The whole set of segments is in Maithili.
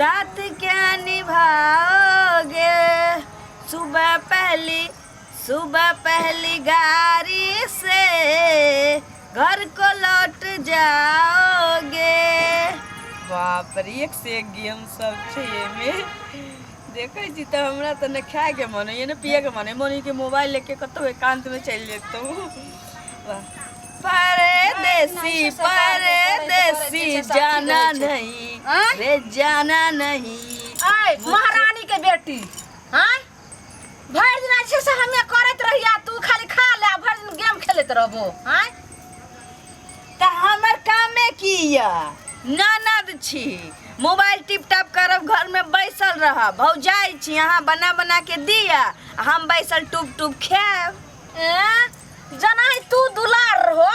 साथ क्या निभाओगे। सुबह पहली, सुबह पहली गाड़ी से घर को लौट जाओगे। बाप रे, एक से एक गेम सब छै एहिमे। देखै छी तऽ हमरा तऽ ने खायके मन होइए ने पियैके मन होइए, मन होइए कि मोबाइल लेके कतहु एकान्तमे चलि जैतहुँ। वाह। परदेसी परदेसी जाना नहीं रे, जाना नहीं। आय महारानी के बेटी, आय भरि दिन जे छै से हमे करैत रहिया, तू खाली खा ले आ भरि दिन गेम खेलैत रहबो। आय तऽ हमर कामे की यऽ? ननद छी, मोबाइल टिप टाप करब, घरमे बैसल रहब। भौजाइ छी अहाँ, बना बना के दिअ, आ हम बैसल टुप टुप खायब। ए जना ही तू दुलार रहो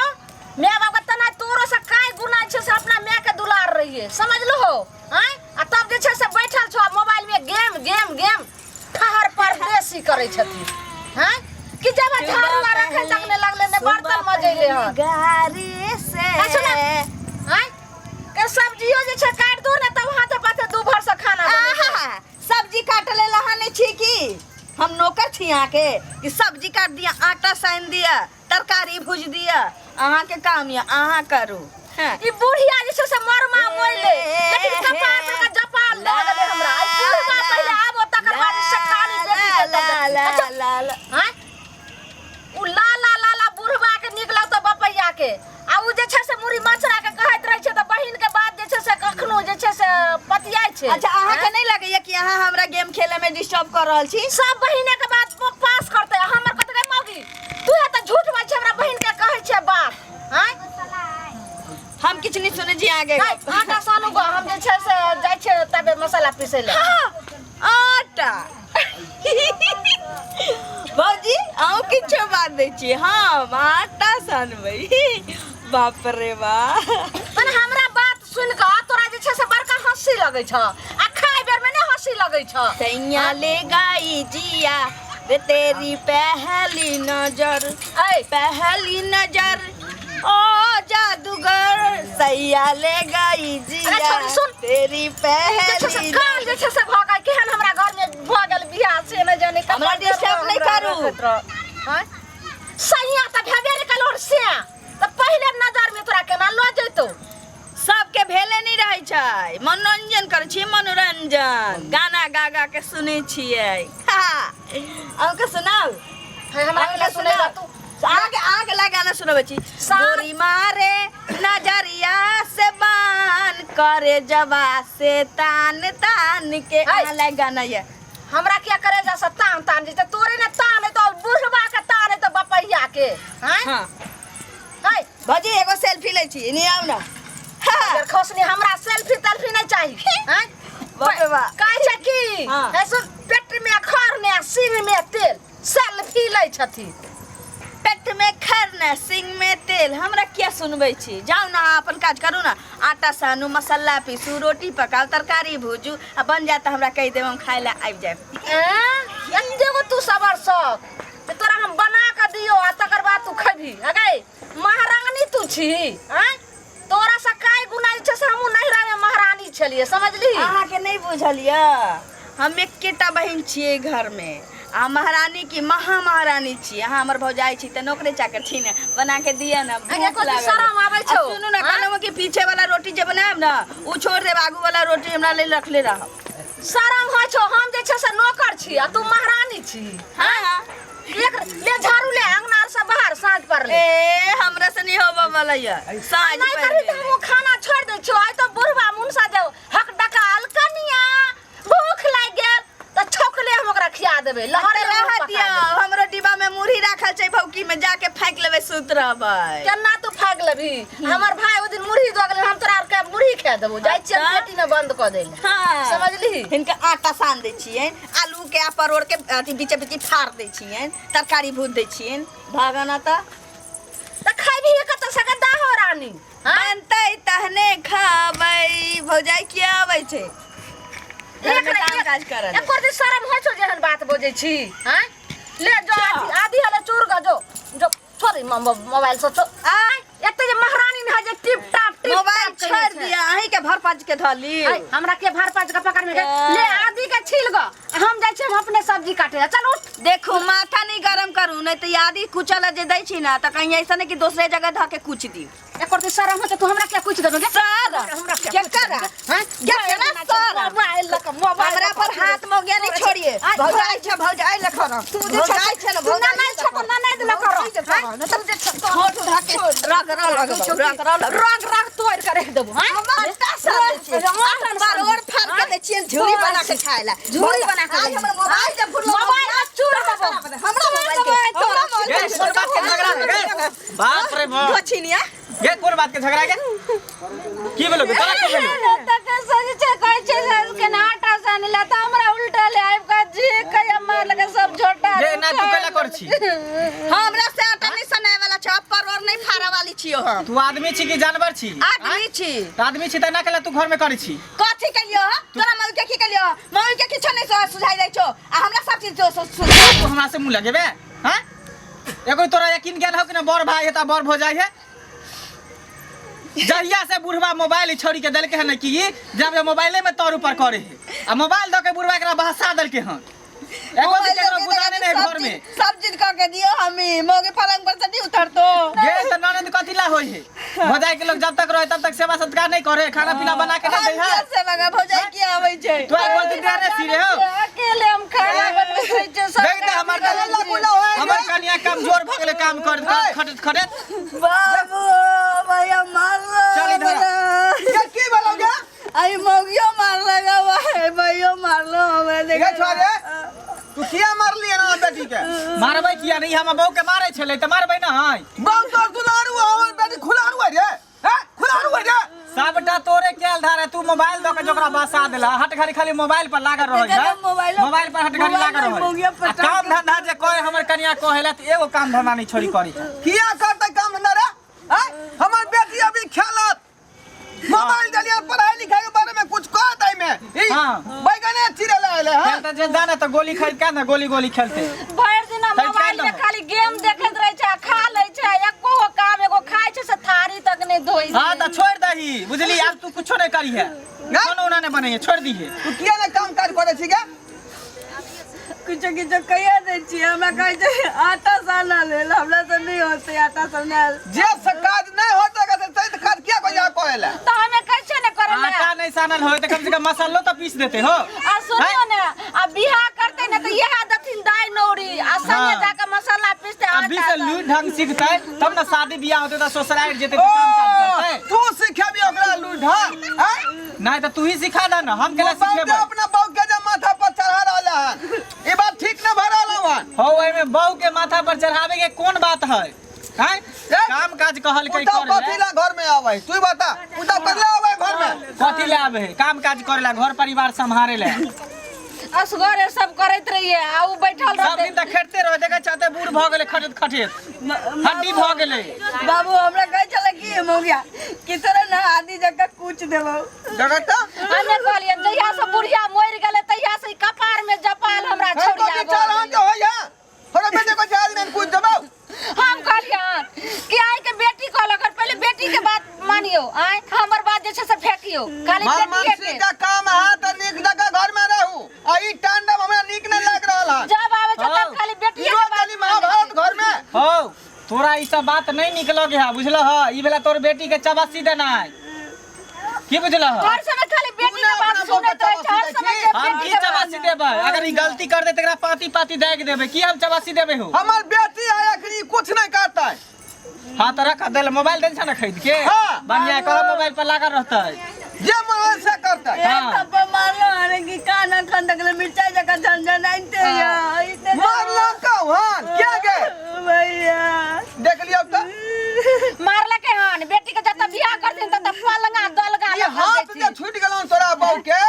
my बाप के, तना तोरो से काय गुना छै से अपना my के दुलार रहिए, समझ लो हो? आय आ तब जे छै से बैठल छो मोबाइल में गेम गेम गेम, ठहर परदेसी करै छथिन। हैं कि जब झाड़ू आर एखन तक नहि लगलै, ने बर्तन मजैले हन। गाड़ी से अच्छा ना। आँय के सब्जियो जे छै काटि दू ने तब हाथे पाथे दू भर से खाना बनेबै। आहा, सब्जी काट ले अहाँ नहि छी की हम नौकर छी अहाँके कि सब्जी काट दिया, आटा सानि दिया, तरकारी भूज दिया? अहाँके काम यऽ, अहाँ करू। हाँ। ई बुढ़िया जे छै से मरमा मोइले, लेकिन कपार पर के जपाल दऽ देले हमरा। ई बुढ़वा पहिले आबो, तकर बाद सेठानी बेटी के ला ला। अच्छा। ला ला। आँय उ ला ला ला ला बुढ़वा के नीक लगतौ बपैया के, आ उ जे छै से मुड़ी मचरा के कहैत रहै छै तऽ बहिन के बात जे छै से कखनो जे छै से पतियाइ छै। अच्छा, अहाँके नहि लगैया कि अहाँ हमरा गेम खेले में डिस्टर्ब कर रहल छी? सब बहिने के बात पास करतै, हमर कतै मौगी? तू तऽ झूठ बाजै छै, हमरा बहिन के कहै छै बात। आँय हम किछु नहि सुनै छी अहाँके। नहीं, आटा सानू गो, हम जे छै से जाइ छियै तबे मसाला पीसै लए। हाँ, आटा। भौजी, अहूँ किछो बात दै छी, हम आटा सनबै? बाप रे बा। मने हमरा बात सुनि कऽ तोरा जे छै से बड़का हँसी लगै छ, आ खाय बेर मे नहि हँसी लगै छ? सैया ले गाई जिया रे तेरी पहली नजर। ऐ पहली नजर ओ जादूगर, सैया ले गई अरे जिया छोरी, सुन। तेरी जे छै से पहली। काल जे छै से भऽ गेल, केहन हमरा घर मे भऽ गेल बियाह से नहि जाने ककर। हमरा disturb नहि हमरा करू। रखैत रह। आँय? सैया तऽ भेबे नहि कयल और से तऽ पहिले नजर मे तोरा केना लऽ जैतौ? सबके भेले नहि रहै छै। मनोरंजन करै छियै, मनोरंजन गाना गा गा के सुनै छियै। अहूँके सुनाउ? हे, हमरा के सुनै तू। आगे आगे ला गाना सुनबै छी। गोरी मारे नजरिया से बान, करे जबा से तान तान के। अहाँ लायक गाना ये। हमरा किया करे जा से तान तान जेतै? तोरे ने तान है तो बुढ़वा के तान है तो बपैया के। हैं? हाँ। है। भौजी, एगो सेल्फी लै छी, एनी आउ ने। हाँ। खोसनी, हमरा सेल्फी तेल्फी नहीं चाहिए। हैं? बाप रे बाप। कहै छै कि हाँ। है सुन, पेट में खर ने सिंह में तेल, सेल्फी लै छथिन। पेट में खर ने सिंग में तेल, हमरा किया सुनबै छी? जाउ ने, अहाँ अपन काज करू ने। आटा सानू, मसाला पीसू, रोटी पकाउ, तरकारी भूजू, आ बन जायत तऽ हमरा कहि देब, हम खाय लए आबि जायब। एँ, एते गो तू सबर सक जे तोरा हम बना कऽ दियौ आ तकर बाद तू खैबही? अगै महारानी तू छी। आँय, तोरा से काय गुना जे छै से हमहूँ नैहरा में महारानी छलियै, समझली? अहाँके नहि बुझल यऽ, हम एकेटा बहिन छियै घरमे आ महारानी की महा महारानी छी। अहाँ हमर भौजाई छी तऽ नौकरे चाकर छी ने, बना के दिअ ने, भूख एको दिन लागल। शरम आबै आ छौ? सुनू ने। आँय? कहलहुँ कि पीछे वाला रोटी जे बनायब ने, ओ छोड़ देब, आगू वाला रोटी हमरा लेल रखले रहब। शरम होइ छौ? हम जे छै से नौकर छी आ तू महारानी छी। हाँ। एक ले झाड़ू, ले अंगना आर सब बाहर, साँझ पर ले। ए, हमरा से नहीं होबऽ वाला ये साँझ नहीं पड़ि करही तऽ गेलै। हमहूँ खाना छोड़ि दै छियौ। आइ तऽ बुढ़बा मुनसा जे हक डकाल, कनिया भूख लागि गेल, तऽ छौकले हम ओकरा खिया देबै लहरे। तऽ रहऽ दियौ, हमरो डिब्बा में मुरही राखल छै भौकी में, जाके फाँकि लेबै, सुति रहबै। केना तू फाँकि लेबही? हमर भाय ओहि दिन मुरही दऽ गेलै, हम तोरा आरके मुरही खा देबौ। जाइ छियै अच्छा। पेटी में बंद कऽ दै लए। हाँ। समझली? हिनका आटा सान दै छियनि, आलू के आ परोड़ के अथी बीचे बीचे फाड़ दै छियनि, तरकारी भूज दै छियनि। भागना तऽ। तऽ खैबही कतऽ से गद्दा हो रानी? हाँ? बनतै तहने खाबै। भौजाई किया अबै छै घरमे काम काज करऽ लेल? एको दिन शरम होइ छौ जेहन बात बजै छी? हाँ, ले जो। जा। आधी आधी हले चूर ग, जो जो, छोड़ ई मोबाइल से, छोड़। आय एते जे महारानी ने है जे tip top. Tip mobile top कइले छोड़ छै। दिया अहीं के भर पाँच के धली। ऐ, हमरा के भार पाँच के पकड़ में गए। ले आदि के छील गो, हम जाइ छी, हम अपने सब्जी काटे ला। चल उठ। देखू माथा नहीं गरम करू, नहीं तो यादी कुचल जे दै छी ना त कहीं ऐसा नहीं कि दूसरे जगह धऽ के कुच दी। एकर तो शरम होते, तू हमरा क्या कुछ देबे गे? सर हमरा क्या क्या कुछ करा? देबे? हैं? क्या करा सर? मोबाइल लक मोबाइल हमरा पर हाथ मोगिया नहीं छोड़िए। आय, भौजाई छै, भौजाई लख न। तू जे भौजाई छै न, तू भौजाई ना नहीं छको, ना नहीं दिला करो। हैं? तू जे छको, होठ धऽ के रग रग रग रग रग रग रग तोड़ के रख देबो। हैं? हम आटा सान दै छियै। आटा सान परोड़ फाड़ के दै छियै, झुरी बना के खाय ला। झुरी बना के आज दै हमर मोबाइल जे फुटलो, मोबाइल में चूर देबो। हमरा मोबाइल के, हमरा मोबाइल गे, के कोन बात के झगड़ा है गे? बाप रे बाप। गोछिनिया। गे, कोन बात के झगड़ा गे? की भेलो गे? तोरा की भेलो? तक सज छै, कहै छै से के ना आटा सान ले त हमरा उल्टा ले आबि के जी कहिया मार लगे सब झोटा। गे, ना तू कैला कर छी? हमरा से आटा नहीं सनाए वाला छै, परोड़ नहीं फाड़ा वाली छियो हम। तू आदमी छी कि जानवर छी? आदमी छी। त आदमी छी त ना कैला तू घर में करै छी? कथी केलियो? तोरा मम्मी के की केलियो? मम्मी के किछो नहीं सुझाई दै छो आ हमरा सब चीज सुझाई। तू हमरा से मुंह लगेबे? हैं? एगो तोरा यकीन ज्ञान हो कि ना बड़ भाई है त बड़ भौजाई है? जहिया से बुढ़वा मोबाइल छोड़ी के देलके हन कि जब ये मोबाइले में तोर ऊपर करे है आ मोबाइल दऽ के बुढ़वा एकरा बहसा देलके हन। एगो दिन केकरो गुजारे नहीं घर में। सब चीज कह के दियो, हमी मोगे पलंग पर से नहीं उतरतो। गे त ननद कथी ला होई है? भौजाई के लोग जब तक रहे तब तक सेवा सत्कार नहीं करे, खाना पीना बना के नहीं दे है। सेवा का भौजाई की आवे छै? तू एक बोलती दे रे सिरे हो। अकेले हम खाना बनबै छै सब। देख दे हमर हमर कनिया कमजोर भ गेलै काम कर खटत खटत। बाबू भैया मार चल इधर आ। ये की भेलौ गे? आई मौगियो मार लगा भाई, भैयो मारलो हमें देख। ये छोरे, तू किया मारली ना बेटी के? मारबै किया नहीं? हम बहू के मारे छलै त मारबै ना है। बहू तोर दुलारू हो, हमर बेटी खुलारू है रे। हैं? खुलारू है रे। सबटा तोरे केल धारे, तू मोबाइल दऽ के जोकरा बसा देला, हट घड़ी खाली मोबाइल पर लागल रहै है। मोबाइल पर हट घड़ी लागल रहै। आ काम धंधा जे कहे हमर कनिया कहेला त एगो काम धंधा नहीं छोड़ी करी। किया करतै काम धंधा रे? हैं? हमर बेटी अभी खेलत। मोबाइल देलियै, पढ़ाई लिखाई के बारे में कुछ कहत एहिमे। ई हाँ। बैगने चिरे लागल है। खेलते जे जाने त गोली खरीद के ना गोली गोली खेलते। भरि दिन मोबाइल में खाली गेम देखैत रहै छै, खा लै छै, एको गो काम एगो खाइ छै से थारी तक नहि धोइ छै। हां त छोड़ दही बुझली, आब तू कुछो नहीं करी है, कोनो उना नहीं बने, छोड़ दी है। तू किया ने काम काज करै छी गे? कुछो किछो कहिया दै छियै, हमरा कहै छै आटा साना लेल, हमरा से नहीं होतै आटा सानल। जे से काज नहीं होतै से तै काज किया कोई जा करे ला? त हमे कहै छियै ने करे ला। आटा नहीं सानल होय त कम से कम मसालो त पीस देते हो। आ सुनियो ने, आ बियाह करतै ने त इएह देथिन दाइ नौरी आ संगे हाँ। जाके मसाला पीसतै। अभी आटा से सानतै। लूट ढंग सीखतै तब ना शादी बियाह होतै त ससुराल जेतै त काम काज करतै। तू सिखेबी ओकरा लूट? हां हैं? नहीं त तू ही सिखा दे ना, हम केला बाप सिखेबै? अपना बहू के जे माथा पर चढ़ा रहल हन, ई बात ठीक न भ रहल हन। हो, एमे बहू के माथा पर चढ़ावे के कोन बात है? हैं? काम काज कहल के उताव करे कथी ला घर में आवे? तू बता, उताव करले आवे घर में? कथी ला आवे? काम काज करे ला, घर परिवार संभाले ला। असगरे सब करैत रहिए आ उ बैठल सब रहतै। दिन त खेते रह, देखे चाहते बूढ़ भ गेलै खटत खटत हड्डी भ गेलै। बाबू हमरा कहै छलै कि मौगिया कि तोरा ना आदि जगह कुच देबौ। जगह त हमे कहलियै जहिया से बुढ़िया मरि गेलै तहिया से ई कपार में जपाल हमरा हम तो छोड़िया विचार हन के होय है, थोड़ा बेटे को चार दिन कुछ देबौ। हम कहलियै कि आइ के बेटी कहलक, पहले बेटी के बात मानियो, आइ हमर बात जे छै से फेकियो खाली मार बेटिए मानसी के का काम है त नीक जगह घर में रहू, आ ई तांडव हमरा नीक नहीं लाग रहल है। जब आवे छै तब खाली बेटिए के रोज बात खाली महाभारत घर में। हो, तोरा ई सब बात नहीं निक लगे है बुझल ह? ई बेला तोर बेटी के चबासी देनाइ की बुझल ह? हर समय खाली बेटी के बात सुनैत रहै छै, हर समय जे हम बेटी की के बात। चबासी देबै? अगर ई गलती कर दे त एकरा पाती पाती दागि देबै। की हम चबासी देबै हो? हमर बेटी है अखनी कुछ नहीं करता है। हाँ त रख देल मोबाइल देल छ ना खरीद के। हाँ। बढ़िया कर मोबाइल पर लागल रहतै। जे मन होय से करता है। हाँ। थप्पड़ मारलो अरे कि कान अखन तक ले मिर्चाई जका झनझनाइते या इते। मारलो कौन क्या गे? भैया देख लियो त मारलकै हन बेटी के, जतऽ बियाह करथिन ततऽ पलंगा दलगा ई हाथ जे छूट गेलौ तोरा बहू के,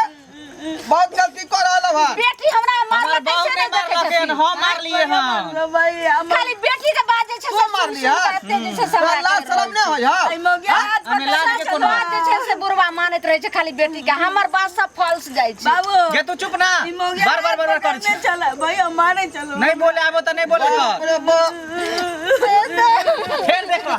बहुत गलती कर रहल हन। बेटी हमरा हमर मारलकै बहू से के नहि देखै मारलकै हन, छथिन। हम मारलिए हन। मारलो भैया, खाली बेटी के बात जे छै तू से मार सुन लिया? सुन के एते जे छै से तोरा हमरा लाज करि शरम रहल नहीं होय है? आई मौगिया हाथ हमें लाज के छै। कोन बात जे छै से बुढ़वा मानैत रहै छै खाली बेटी के, हमर बात सब फॉल्स जाइ छै। बाबू गे तू चुप ना, ई मौगिया बार बार बार बार कर पकड़ने चला भैया, मारे चलो। नहीं बोले आबो त नहीं बोले बाप कर। रे बाप। फेर देख ला,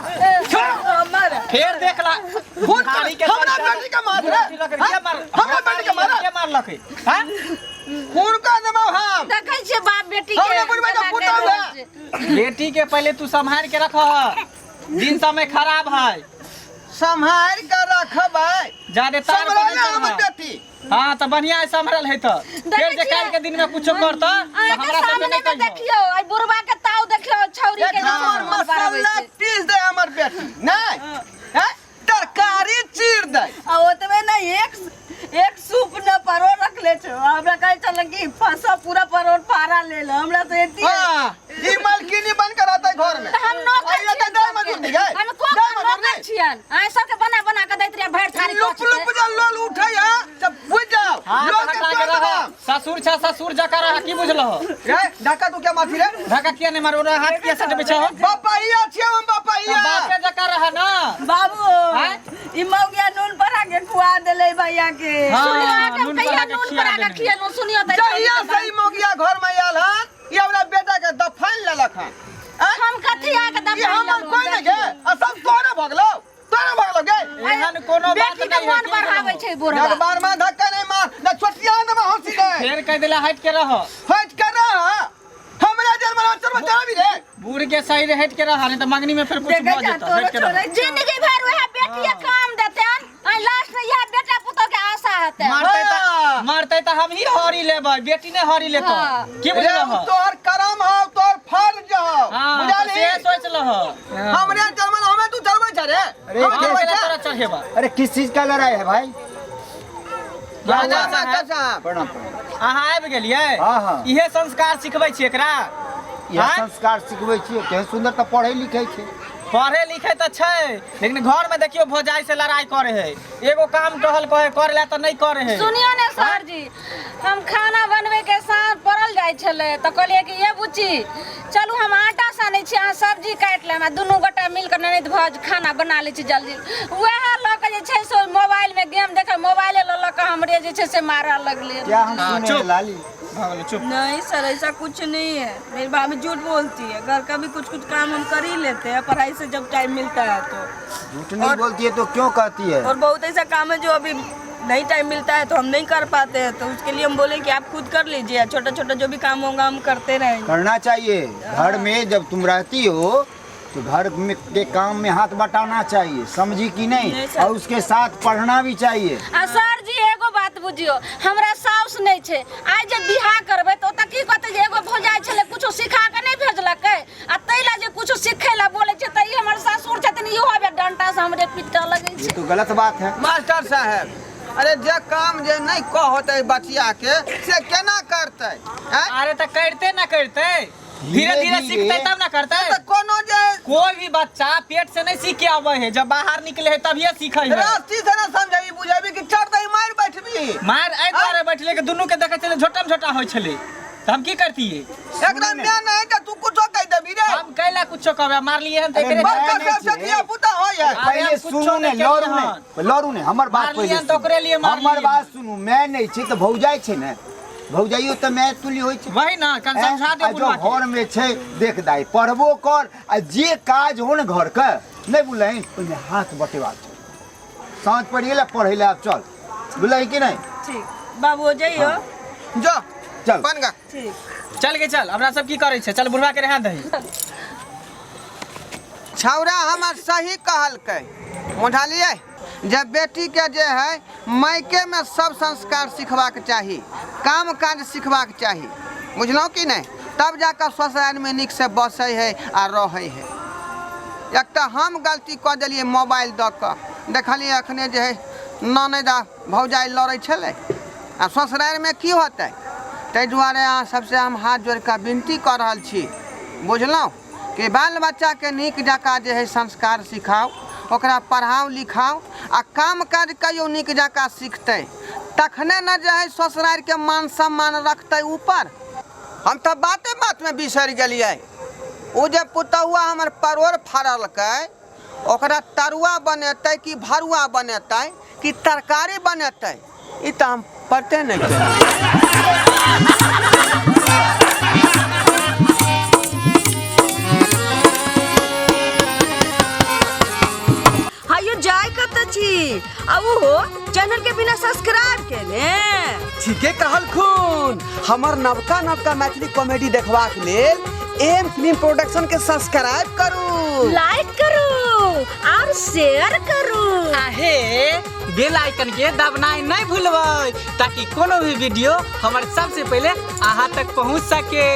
मारे फेर देख ला। खून कर बुढ़ारी के हमरा संस्कार- बेटी के मार रे के मार हमरा बेटी के मार के मारलक हां खून कर देबो हम। देखै छियै बाप बेटी के हमरा बुढ़बा के केना पुतहु करि रहल है। छै। बेटी के पहले तू संभाल के रख, दिन समय खराब है। सम्हार के रखबै। ज्यादा तार पर सम्हरल नहीं हमर चढ़ह। बेटी। हाँ तो बढ़िया है, संभरल है तो देखै फिर जे छियै? काल के दिन में कुछो करता तो अहाँके हमरा सबके सामने नहीं मे कहियो। देखियौ, एहि बुढ़बा के ताव देखियौ, छौरी के एक हमर जे छै, बढ़ाबै मसाला छै। पीस दे हमर बेटी नहीं हैं? तरकारी चीर दे। आ ओतबे ना एक एक सूप न परोड़ रखले छो, हमरा कहै छल कि फंसा पूरा परोड़ फाड़ा ले ल हमरा से एती। हाँ, ई मालकिनी बन कर रहते घर में। तऽ हम नौकर आ, ये छियनि तऽ दाय मजदूर सबके। दी गए। हम कोन दाय मजदूर नौकर दी। छियनि? अहाँ सबके बना बना के दैत रहियै भरि थारी लुप कऽ लुप जो लोल उठे है तब बुझ जाओ हाथ लोल के हटा के तोड़ रह, देबम। ससुर छा ससुर जका रह, की बुझलहो? रे धक्का तू क्या माथी रे? धक्का किया नहीं मारो, हाथ किया सट बिछा हो? बापा छियै हम बापा। बापे जका रह ना। बाबू आँय? ई मौगिया नून परा के खुआ देले भैया के। हाँ, सुनियो अहाँके हम नून कहिया परा के नून खिया परा के देने। खियेलहुँ, सुनियो तऽ जहिया से ई मौगिया घर में आयल हन ई हमरा बेटा के दफन लेलक हन। आँय? हम कथी अहाँके ई दफाइन हमर लेलहुँ, कोई नहीं गे आ सब तोरे भगलो तोरे भगलो गे। एहन कोनो बात बेटी के नहीं है, मन की बढ़ाबै बुझलहो? छै बुढ़बा। एक बार में धक्का नहीं मार न छोटिया न हंसी दे। फेर कह देला हट के रह। हट के रह हमरा जन्म चल बचा भी रे। बूढ़ के सही हट के रह, नहीं तो मंगनी में फिर कुछ देखै भऽ छा जेतौ, तोरो हट के रह। छोड़ै। जिंदगी भर वएह बेटिए काम देतनि आ लास्ट में इएह बेटा पुतोह के आशा हेतै। मारतै त हाँ। मारतै त हम ही हरी लेबै, बेटी नहीं हरी लेतौ। हाँ। की रे बुझलहो? तोहर करम हौ तोहर फर्ज हौ। हाँ, तो बुझाली? से सोच लहो। हमरे जन्म हमें तू चलबै छ रे। अरे हम चलबै तोरा छ। तोरा चढ़ेबा। अरे किस चीज का लड़ाई है भाई? राजा मास्टर साहब, साहब प्रणाम प्रणाम। अहाँ आबि गेलियै? हाँ, हाँ। इहे संस्कार सिखबै छी एकरा? इएह आँय? संस्कार सिखबै छियै, केहन सुन्दर तऽ पढ़ै लिखै छै। पढ़े लिखे तऽ छै, लेकिन घर में देखियो भौजाई से लड़ाई करे है, एगो काम टहल कहे करे ला तऽ नहीं करे है। सुनियो ने सर जी, हम खाना बनबै के साँझ पड़ल जाइ छलै तऽ कहलियै कि ये बुच्ची चलू हम आटा सानै छी, अहाँ सब्जी काटि लेब, आ दुनू गोटा मिल कऽ ननैद भौज खाना बना लै छी जल्दी। वएह लऽ कऽ जे छै से ओहि मोबाइल में गेम देखै, मोबाइले लऽ लऽ कऽ हमरे जे छै से मारऽ लगलै। क्या हम हाँ, सुने चुप। लाली? भऽ गेलै, चुप। नहीं सर ऐसा कुछ नहीं है, मेरी भाभी झूठ बोलती है, घर का भी कुछ कुछ काम हम कर ही लेते हैं पढ़ाई से जब टाइम मिलता है तो। झूठ नहीं बोलती है तो क्यों कहती है? और बहुत ऐसा काम है जो अभी नहीं टाइम मिलता है तो हम नहीं कर पाते हैं, तो उसके लिए हम बोले कि आप खुद कर लीजिए, छोटा छोटा जो भी काम होगा हम करते रहेंगे। करना चाहिए। घर में जब तुम रहती हो तो घर में के काम में हाथ बटाना चाहिए, समझी कि नहीं? नहीं सर। और उसके साथ पढ़ना भी चाहिए। आ सर जी एगो बात बुझियो, हमरा साउस नहीं छै, आइ जे बियाह करबै तऽ ओतऽ की कहतै जे एगो भौजाइ छलै कुछो सिखा के नहि भेजलकै, आ ताहि लए जे कुछो सिखै लए बोलै छै तऽ ई हमर ससुर छथिन इहो आबे डंटा से हमरे पिटऽ लगै ये छै। तो गलत बात है। मास्टर साहेब अरे जे काम जे नहीं कहते बचिया के से केना करते? आँय? अरे तऽ करते ना करते, धीरे धीरे सीखते तब ना करते। तऽ कोनो जे कोई भी बच्चा पेट से नहीं सीख के आवे है, जब बाहर निकले है तभिए सीखे है। रास्ती से ना समझेबी बुझेबी कि चढ़ दही मारि बैठबी। मार एहि दुआरे बैठले कि दुनू के देखे छलै झोटम झोटा होइ छलै, तऽ हम की करतियै? एकरा माय नहीं कि तू कुछो कहि देबी रे। हम कैला कुछो कहबै, मारलियै हन तऽ अरे एकरे मार बड़का नहीं सबसे छियै। धिया पुता होय है। अरे पहिले हम कुछो सुनू ने, नहि लड़ू केलियै ने हन। लड़ू ने, हमर बात मारलियै पहिले हन तऽ ओकरे लिए सुनू। हमर मारलियै। बात सुनू, मैं नहीं छी तऽ भौजाइ छै ने, भौजाइयो तऽ माय तुल्य होइ छै। वही ना, कन समझा आ दियौ जो बुढ़वा के। घर में छै देख दाइ पढ़बो कर आ जे काज हो ने घर के नहीं बुझलही ओहिमे हाथ बटेबाक छै। साँझ पड़ि गेलै पढ़ै लए, आब चल, बुझलही कि नहीं? ठीक बाबू हो जाइयो। जो चल। बन गा। ठीक चल के चल, हमरा सब की करै छै, चल बुढ़वा के रहा दही। छौड़ा हमर सही कहलकै, बुझलियै? जे बेटी के जे है मायके में सब संस्कार सिखबाक चाही, काम काज सिखबाक चाही, बुझलहुँ कि नहि? तब जाकऽ ससुराल में नीक से बसै है आ रहै है। एक तऽ हम गलती कऽ देलियै मोबाइल दऽ कऽ, देखलियै अखने जे है ननैद आ भौजाइ लड़ै छलै, आ ससुराल में की होतै? ताहि दुआरे अहाँ सबसँ हम हाथ जोड़ि कऽ विनती कऽ रहल छी, बुझलहुँ कि बाल बच्चाके नीक जकाँ जे है संस्कार सिखाउ, ओकरा पढ़ाउ लिखाउ आ काम काज कहियो नीक जकाँ सिखतै तखने ने जे है ससुरारिके मान सम्मान रखतै ऊपर। हम तऽ बाते बातमे बिसरि गेलियै, ओ जे पुतहुआ हमर परोड़ फड़लकै ओकरा तरुआ बनेतै कि भरुआ बनेतै कि तरकारी बनेतै, ई तऽ हम पते नहि केलियै। हायो जाय कतऽ कहू हो चैनल के बिना सब्सक्राइब केने। ठीके कहल खून, हमर नवका नवका मैथिली कॉमेडी देखबाक लेल एम फिल्म प्रोडक्शन के सब्सक्राइब करू, लाइक करू और शेयर करू। आहे बेल आइकन के दबनाइ नहीं भूलबै ताकि कोनो भी वीडियो हमर सबसे पहले अहाँ तक पहुँच सके।